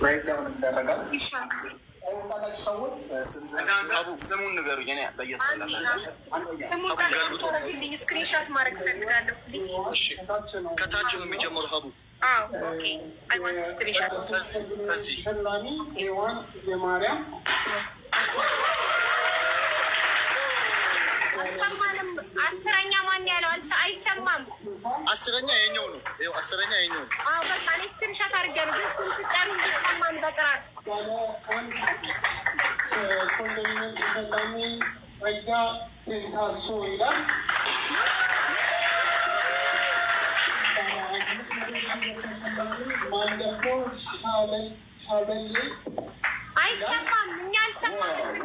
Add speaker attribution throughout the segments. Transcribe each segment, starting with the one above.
Speaker 1: Write down ይደረጋል።
Speaker 2: ይሻል።
Speaker 1: ሰዎች
Speaker 3: ስሙን ንገሩኝ። እኔ ለየት
Speaker 2: ስሙን ታደረግልኝ screenshot ማድረግ ፈልጋለሁ please።
Speaker 4: ከታች ነው የሚጀምረው ሀቡ።
Speaker 2: አዎ okay, I want screenshot።
Speaker 4: ከዚህ
Speaker 5: ተሸላሚ ሔዋን የማርያም።
Speaker 2: አልሰማንም። 10ኛ ማን ያለው አይሰማም።
Speaker 4: 10ኛ የኛው ነው። ይኸው 10ኛ የኛው ነው።
Speaker 2: አዎ በቃ እኔ screenshot አድርጌያለሁ፣ ግን ስም ስጠሩ እንዲሰማን በጥራት።
Speaker 5: ባለ አንድ ኮንዶሚኒየም ተሸላሚ ጸጋ ቴንታሶ ይላል። ማንደፍሮ ሻበሌ።
Speaker 2: አይሰማም፣ እኛ አልሰማንም።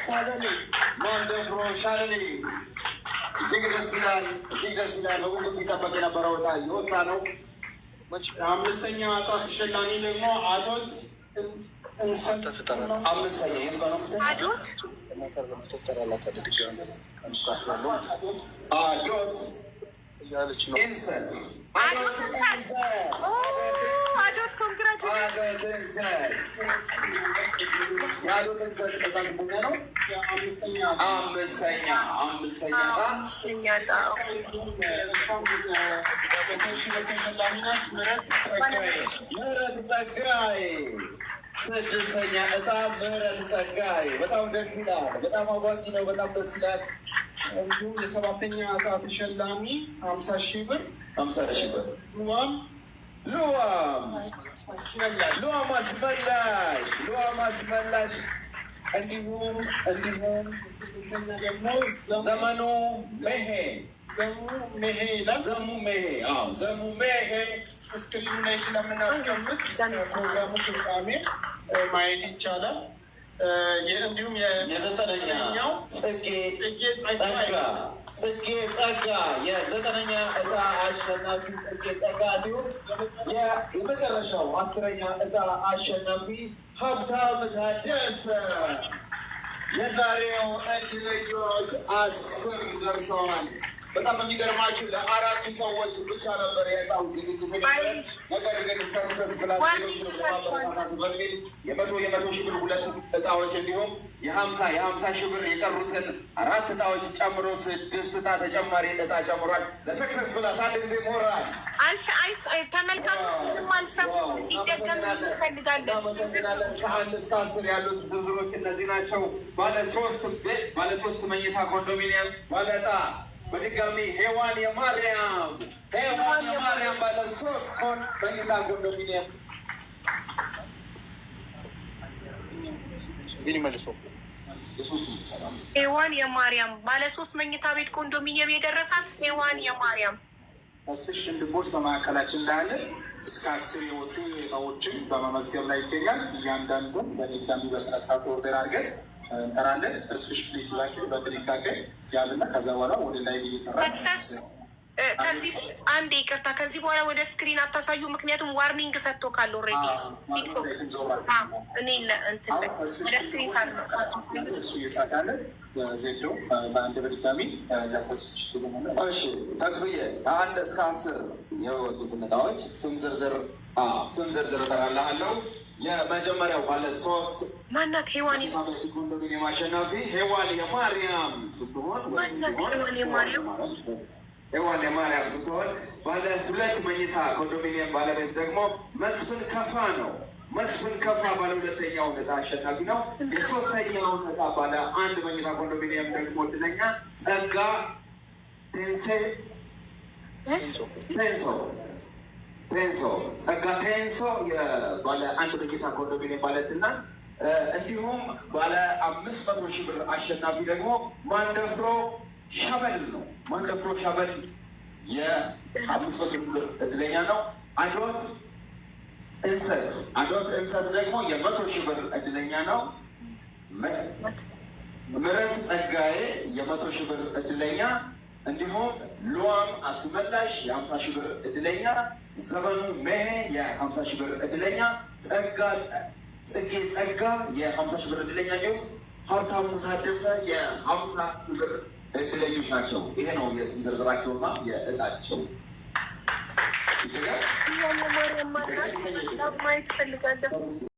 Speaker 5: ሻበሌ።
Speaker 3: ማንደፍሮ ሻለሌ፣ እጅግ ደስ ይላል፣ እጅግ ደስ ይላል። በጉጉት ሲጠበቅ የነበረው ዕጣ የወጣ ነው።
Speaker 5: አምስተኛ ዕጣ ተሸላሚ ደግሞ አዶት እንሰት።
Speaker 3: አምስተኛ የቱ ጋር ነው? አምስተኛ
Speaker 2: አዶት።
Speaker 3: አዶት
Speaker 4: እያለች ነው።
Speaker 3: ኢንሰት።
Speaker 2: አዶት እንሰት። ኦ አዶት፣ congratulation።
Speaker 3: አዶት እንሰት። የአዶት እንሰት ዕጣ ስንተኛ ነው?
Speaker 5: አምስተኛ።
Speaker 3: አምስተኛ፣ አምስተኛ ዕጣ።
Speaker 2: አምስተኛ ዕጣ።
Speaker 5: እሷም ተሸላሚ ናት። ምህረት ጸጋዬ።
Speaker 3: ምህረት ጸጋዬ፣ ስድስተኛ ዕጣ ምህረት ጸጋዬ። በጣም ደስ ይላል። በጣም አጓጊ ነው። በጣም ደስ ይላል።
Speaker 5: እንዲሁም የሰባተኛ ዕጣ ተሸላሚ 50,000 ብር
Speaker 3: 50,000 ብር
Speaker 5: ሉዋም
Speaker 3: ሉዋም
Speaker 5: አስመላሽ።
Speaker 3: ሉዋም አስመላሽ፣ ሉዋም አስመላሽ። እንዲሁም
Speaker 5: ስምንተኛ ደግሞ
Speaker 3: ዘመኑ መሄ።
Speaker 5: ዘሙ ሜሄ ይላል።
Speaker 3: ዘሙ መሄ፣ አዎ ዘሙ መሄ።
Speaker 5: Screen ኑ ላይ ስለምናስቀምጥ ፕሮግራሙ ፍጻሜ ማየት ይቻላል። እንዲሁም
Speaker 3: የዘጠነኛው ጽጌ
Speaker 5: ጽጌ
Speaker 3: ጸጋ።
Speaker 5: ጸጋ።
Speaker 3: ጽጌ ጸጋ፣ የዘጠነኛ ዕጣ አሸናፊ ጽጌ ጸጋ። እንዲሁም የመጨረሻው 10ኛ ዕጣ አሸናፊ ሀብታም ታደሰ። የዛሬው እድለኞች 10 ደርሰዋል። በጣም የሚገርማችሁ ለአራቱ ሰዎች ብቻ ነበር የዕጣው ዝግጅት የነበረ። ነገር ግን Success Plus ሌሎችን በሚል የ100 የ100 ሺህ ብር ሁለት እጣዎች እንዲሁም የ50 የ50 ሺህ ብር የቀሩትን አራት እጣዎች ጨምሮ ስድስት እጣ ተጨማሪ እጣ ጨምሯል። ለ Success Plus አንድ ጊዜ ሞራል።
Speaker 2: ተመልካቾች ምንም አልሰሙም። እንዲደገም እንፈልጋለን።
Speaker 3: እናመሰግናለን። ከ1 እስከ 10 ያሉት ዝርዝሮች እነዚህ ናቸው። ባለ ሶስት ቤት፣ ባለ ሶስት መኝታ ኮንዶሚኒየም ባለ ዕጣ በድጋሚ ሄዋን የማርያም፣ ሄዋን የማርያም ባለ ሶስት መኝታ ኮንዶሚኒየም።
Speaker 4: ግን ይመልሶ።
Speaker 2: ሔዋን የማርያም፣ ባለ ሶስት መኝታ ቤት ኮንዶሚኒየም የደረሳት ሔዋን የማርያም።
Speaker 1: ተስፍሽ ክንድቦች በመካከላችን እንዳለ እስከ 10 የወጡ እጣዎችን በመመዝገብ ላይ ይገኛል። እያንዳንዱን በድጋሚ በስነስርዓት order አድርገን እንጠራለን። ተስፍሽ please እባክህ በጥንቃቄ ያዝና ከዛ በኋላ ወደ ላይ እየጠራ
Speaker 2: ሰክሰስ ከዚህ አንድ ይቅርታ፣ ከዚህ በኋላ ወደ screen አታሳዩ፣ ምክንያቱም warning ሰጥቶ ካለ already ቲክቶክ እኔ እንትን ወደ screen
Speaker 1: እሱ እየጻፈ ዜሎ በአንድ በድጋሚ ለተስፍሽ።
Speaker 3: እሺ ተስፍዬ፣ ከ1 እስከ 10 የወጡትን እጣዎች ስም ዝርዝር እጠራልሃለሁ። የመጀመሪያው ባለ ሶስት
Speaker 2: ማናት? ሔዋን
Speaker 3: ኮንዶሚኒየም አሸናፊ ሔዋን የማርያም ስትሆን
Speaker 2: ማናት? ሔዋን የማርያም።
Speaker 3: ሔዋን የማርያም ስትሆን ባለ ሁለት መኝታ ኮንዶሚኒየም ባለቤት ደግሞ መስፍን ከፋ ነው። መስፍን ከፋ ባለ ሁለተኛው ዕጣ አሸናፊ ነው። የሶስተኛውን ዕጣ ባለ አንድ መኝታ ኮንዶሚኒየም ደግሞ እድለኛ ጸጋ ቴንሴ ቴንሶ፣ ቴንሶ፣ ጸጋ ቴንሶ የባለ አንድ መኝታ ኮንዶሚኒየም ባለዕድል ናት። እንዲሁም ባለ 500,000 ብር አሸናፊ ደግሞ ማንደፍሮ ሸበል ነው። ማንደፍሮ ሸበል የ500,000 ብር እድለኛ ነው። አዶት እንሰት፣ አዶት እንሰት ደግሞ የ100,000 ብር እድለኛ ነው። ምህረት ጸጋዬ የ100,000 ብር እድለኛ፣ እንዲሁም ሉዋም አስመላሽ የ50,000 ብር እድለኛ፣ ዘመኑ ሜሄ የ50,000 ብር እድለኛ፣ ጸጋ ጽጌ ጸጋ የ50,000 ብር እድለኛ፣ እንዲሁም ሀብታሙ ታደሰ የ50,000 ብር እድለኞች ናቸው። ይሄ ነው የስም ዝርዝራቸውና የእጣቸው።
Speaker 2: ማርያም ማናት? ማየት ፈልጋለሁ።